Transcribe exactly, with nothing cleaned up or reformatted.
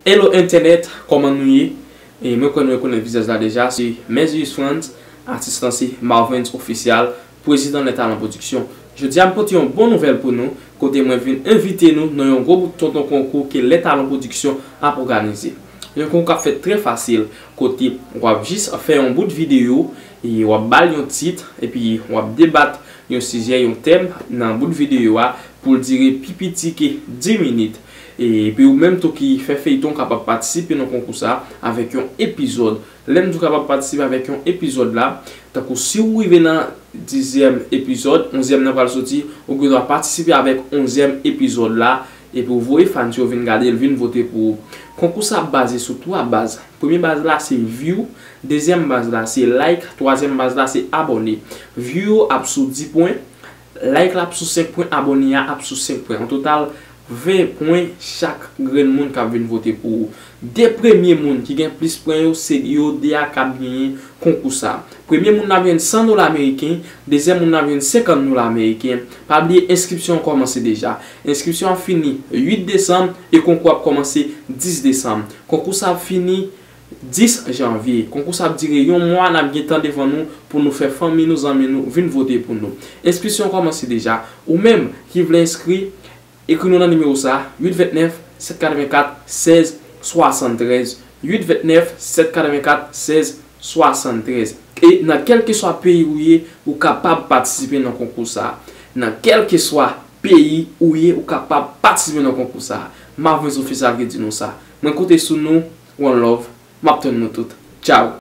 Hello Internet, kòman nou ye? E mwen kwè nou rekonèt vizaj la deja, se Menzius Frantz, atis lan se Marvens Official, prezidan Lè Talan Pwodiksyon. Jodi a m pote yon bon nouvèl pou nou, kote mwen vin envite nou nan yon gwo bout tonton konkou ke Lè Talan Pwodiksyon ap òganize. Yon konkou k ap fèt trè fasil, kote w ap jis fè yon bout videyo, e w ap ba l yon tit, epi w ap debat yon sijè, yon tèm nan bout videyo a pou l dire pi piti ke dis minit. E, epi ou menm tou ki fè feyton kapab patisipe nan konkou sa avèk yon epizòd. Lè m di w kapab patisipe avèk yon epizòd la, tankou si w rive nan dizyèm epizòd, onzyèm nan pral soti, ou gen dwa patisipe avèk onzyèm epizòd la, epi w voye fans yo vin gade l, vin vote pou ou. Konkou sa ap baze sou twa baz. Premye baz la se view, dezyèm baz la se like, twazyèm baz la se abòne. View yo ap sou dis pwen, like la ap sou senk pwen, abòne a ap sou senk pwen. An total, ven pwen chak grenn moun k ap vin vote pou ou. De premye moun ki gen plis pwen yo, se yo de a k ap genyen konkou sa. Premye moun nan ap jwenn san dola ameriken, dezyèm moun nan ap jwenn senkant dola ameriken. Pa bliye, enskripsyon an kòmanse deja. Enskripsyon ap fini uit desanm e konkou ap kòmanse dis desanm. Konkou sa ap fini dis janvye. Konkou sa ap dire yon mwa, n ap gen tan devan nou pou nou fè fanmi nou, zanmi nou vin vote pou nou. Enskripsyon an kòmanse deja. Ou menm ki vle enskri, ekri nou nan nimewo sa, uit vennèf, sèt katrevenkat, sèz swasanntrèz. Uit vennèf, sèt katrevenkat, sèz swasanntrèz. E nan kèlkeswa peyi ou ye, ou kapab patisipe nan konkou sa. Nan kèlkeswa peyi ou ye, ou kapab patisipe nan konkou sa. Marvens Official ki di nou sa. Mwen konte sou nou, one love, m ap tann nou tout. Tchao!